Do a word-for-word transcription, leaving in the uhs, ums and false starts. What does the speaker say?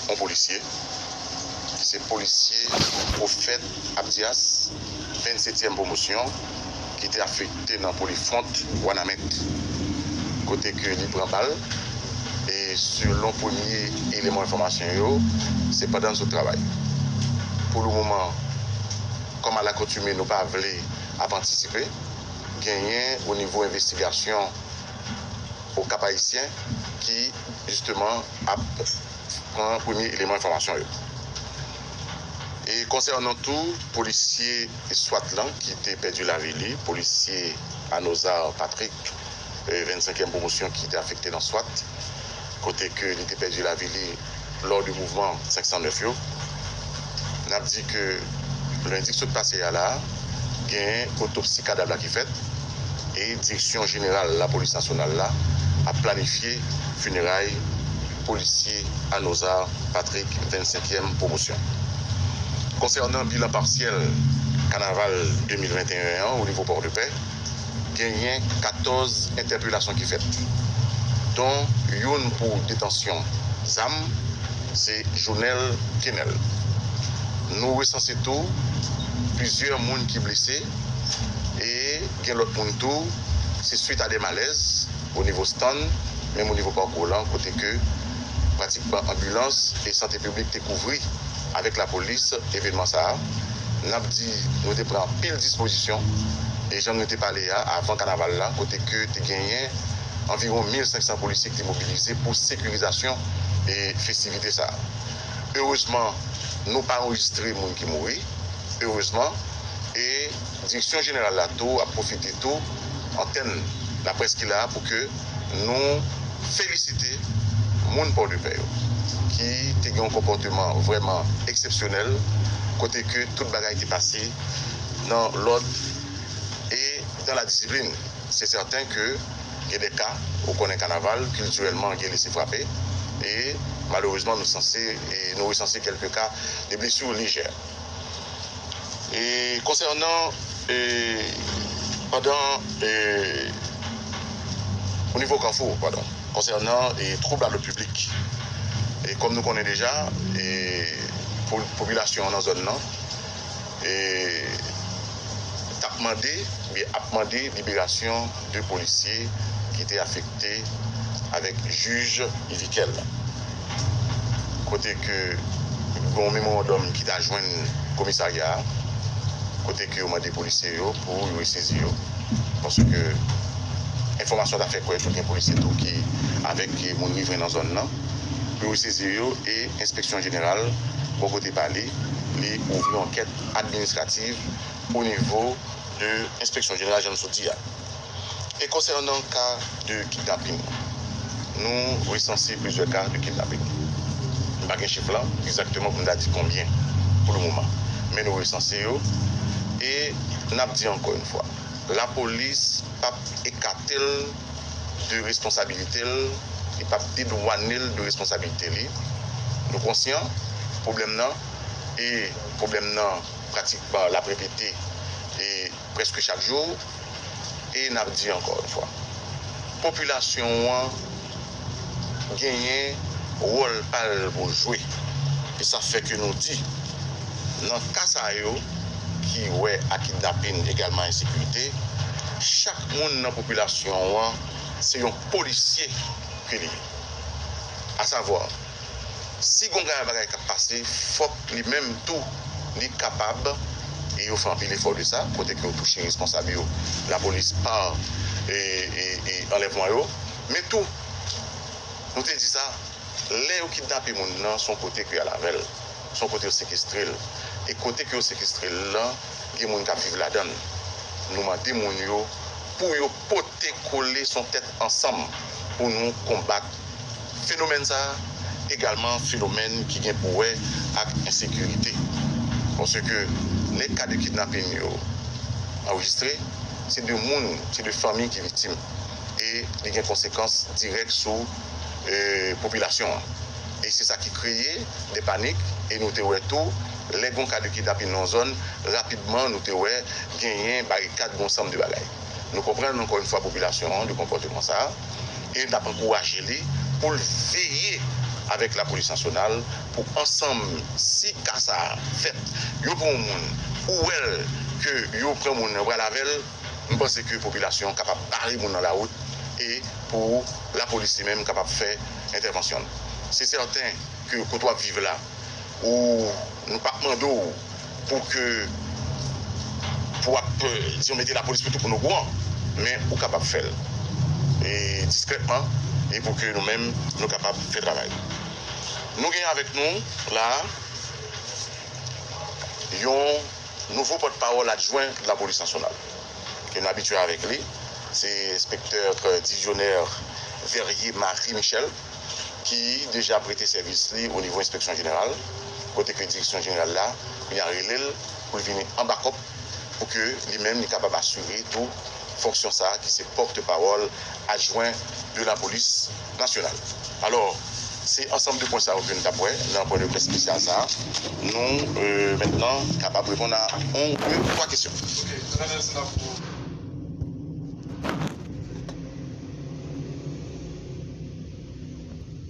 yon polisye, ki se polisye Pwofèt Abdias, vennsetyèm pwomosyon, ki te afekte nan Polifront Wanament, kote ke li pran bal, e selon premye eleman enfòmasyon yo, se pandan l sot travay. Pou le moman, kòm alakoutime, nou pa vle ap antisipe, genyen o nivo envestigasyon o Kap Ayisyen ki, jisteman, ap pran premye eleman enfòmasyon yo. E konsènan tou polisye swat lan ki te pèdi lavi li, polisye Anozar Patrick, e, vennsenkyèm pwomosyon ki te afekte nan swat, kote ke li te pèdi lavi li lò de mouvman senk san nèf yo. N ap di ke lendi k sot pase a la, gen otopsi kadav la ki fèt e Direksyon Jeneral Lapolis Nasyonal la ap planifye fineray polisye Anozar Patrick, vennsenkyèm pwomosyon. Konsènan bilan pasyèl kanaval de mil venteyen an o nivo Pòdepè, genyen katòz entèpelasyon ki fèt, don youn pou detansyon zam, se Jonel Kenel. Nou resanse tou plizyè moun ki blese e gen lòt moun tou, se swit a de malèz o nivo stand, menm o nivo pakou lan, kote ke pratikman anbilans e sante piblik te kouvri avèk lapolis evènman sa a. N ap di, nou te pran anpil dispozisyon, e jan nou te pale a, avan kanaval la, kote ke te genyen anviwon mil senk san polisye ki te mobilize pou sekirizasyon e festivite sa a. Erezman, nou pa anrejistre moun ki mouri, erezman, e Direksyon Jeneral la tou ap pwofite tou antèn laprès ki la pou ke nou felisite moun Pòdepè yo, ki te gen yon konpòteman vrèman eksepsyonèl, kote ke tout bagay te pase nan lòd e dan la disiplin. Se sèten ke gen de ka, ou konnen kanaval, kiltirèlman, gen lese frape, e malerezman, nou sanse, e nou resanse kèlke ka de blesi lejè. E konsènan, e, pandan, e, o nivo Kafou, padon, konsènan, e, twoub a lòd piblik, e kòm nou konnen deja, e, pou popilasyon an nan zòn nan, e, t ap mande, oubyen ap mande liberasyon de polisye ki te afekte avèk jij Ivikel. Kote ke gen yon memorandòm ki ta jwenn komisarya a, kote ke yo mande polisye yo pou yo sezi yo. Paske enfòmasyon ta fè kwè tou gen polisye tou ki avèk moun rivren nan zòn nan, pou yo sezi yo, e enspeksyon jeneral, bò kote pa li, li ouvri yon ankèt administrativ o nivo de enspeksyon jeneral, jan m sot di a. E konsènan ka de kidnapin, nou resanse plizyè ka de kidnapin. M pa gen chif la egzakteman pou m ta di konbyen pou le moman. Men nou resanse yo e n ap di ankò yon fwa, lapolis p ap ekate l de responsabilite l, li p ap dedwane l de responsabilite li. Nou konsyan pwoblèm nan, e pwoblèm nan pratikman l ap repete e prèske chak jou. E n ap di ankò yon fwa, popilasyon an genyen wòl pa l pou l jwe. E sa fè ke nou di, nan ka sa yo ki wè a kidnapin, egalman ensekirite, chak moun nan popilasyon an se yon polisye ke li ye. Asavwa, si gon bagay k ap pase, fòk li menm tou li kapab, e yo fè anpil efò de sa, kote ke yo touche responsab yo, lapolis pa, e, e, e anlèvman yo. Men tou, nou te di sa, lè yo kidnape moun nan, se yon kote ke y al avè l, se yon kote yo sekestre l. E kote ke yo sekestre l lan, gen moun k ap viv ladan l. Nou mande moun yo pou yo pote kole, se yon tèt ansanm pou nou konbat fenomèn sa a, egalman fenomèn ki gen pou wè ak ensekirite. Paske lè ka de kidnapin yo anrejistre, se de moun, se de fanmi ki viktim. E li gen konsekans dirèk sou, e, popilasyon an. E se sa ki kreye de panik. E nou te wè tou, lè gon ka de kidnapin nan yon zòn, rapidman nou te wè genyen barikad, gon sanm de bagay. Nou konprann ankò yon fwa popilasyon an de konpòteman sa a, e n ap ankouraje li pou l veye avèk Lapolis Nasyonal pou ansanm, si ka sa a fèt, yo pran yon moun, ou wè l ke yo pran moun nan, yo pral avè l, m panse ke popilasyon an kapab bare moun nan lawout e pou lapolis li menm kapab fè entèvansyon l. Se sèten ke kote w ap viv la, ou nou p ap mande w pou ke pou ap, eh, di yon mete lapolis pou tout moun okouran, men ou kapab fè l e diskrètman e pou ke nou menm nou kapab fè travay. Nou gen avèk nou la yon nouvo pòtpawòl adjwen de lapolis nasyonal ke n abitye avèk li, se enspektè Divionè Verrier Marie Michel, ki deja prete sèvis li o nivo enspeksyon jeneral, kote ke direksyon jeneral la kounye a rele l pou l vini an bakòp pou ke li menm li kapab asire tou fonksyon sa a ki se pòtpawòl adjwen de lapolis nasyonal. Alò, se ansanm de pwen sa yo ke nou t ap wè nan pwen de près espesyal sa a. Nou, euh, mentnan kapab reponn a yon, de, twa kesyon. Ok, Jean-Daniel, se la pou